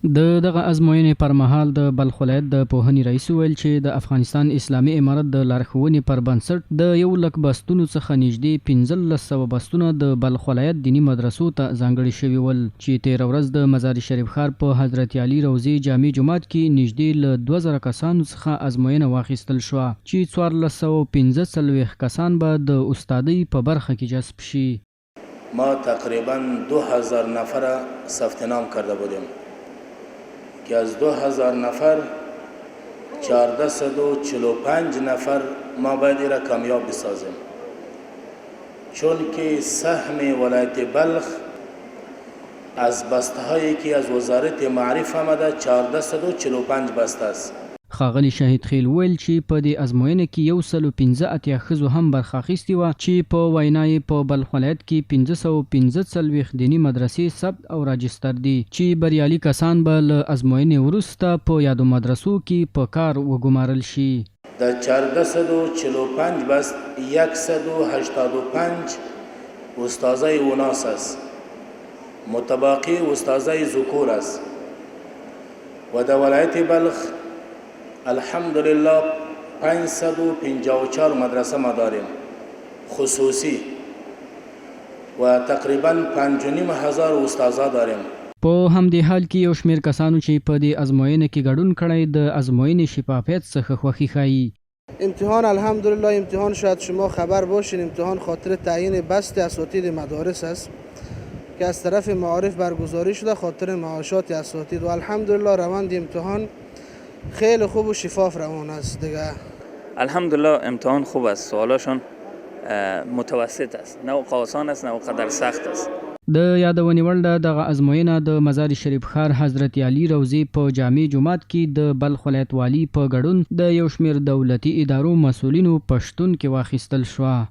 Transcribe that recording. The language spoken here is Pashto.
د دغه ازموینې پر مهال د بلخ ولایت د پوهنې رئیس وویل چې د افغانستان اسلامي امارت د لارښوونې پر بنسټ د یو لک بستونو څخه نږدې 1500 بستونه د بلخ ولایت دیني مدرسو ته ځانګړي شوي ول چې تېره ورځ د مزار شریف ښار په حضرت علي روضې جامع جومات کې نږدې له 2000 کسانو څخه ازموینه واخیستل شوه چې 1445 کسان به د استادۍ په برخه کې جذب شي. ما تقریبا 2000 نفر ثبت نام کرده بودیم که از 2000 نفر 1445 نفر ما باید را کامیاب بسازیم، چون که سهم ولایت بلخ از بستهایی که از وزارت معارف آمده 1445 بسته است. ښاغلي شهید خېل وویل چې په دې ازموینه کې 185 ښځو هم برخه اخیستې وه چې په وینا یې په بلخ ولایت کې 545 دیني مدرسې ثبت او راجستر دي چې بریالي کسان به له ازموینې وروسته په یادو مدرسو کې په کار وګمارل شي. در 1445 بست 185 استادای اناث است، متباقی استادای ذکور است و در ولایت بلخ الحمدلله 554 مدرسه ما داریم خصوصی و تقریبا 5500 استاذا داریم. په همدې حال کې یو شمېر کسانو چې په دې ازموینه کې ګډون کړی د ازموینې شفافیت څخه خوښي ښيي. امتحان الحمدلله، امتحان شاید شما خبر باشین، امتحان خاطر تعیین بست اساتید مدارس است که از طرف معارف برگزاری شده خاطر معاشات اساتید و الحمدلله روند امتحان خیلی خوب و شفاف روان است دیگه. الحمدلله امتحان خوب است، سوالاشون متوسط است، نه آسان است نه قدر سخت است. د یادونې وړ ده دغه ازموینه د مزار شریف ښار حضرت علي روضې په جامع جومات کې د بلخ ولایت والي په ګډون د یو شمېر دولتي ادارو مسؤلینو په شتون کې واخیستل شوه.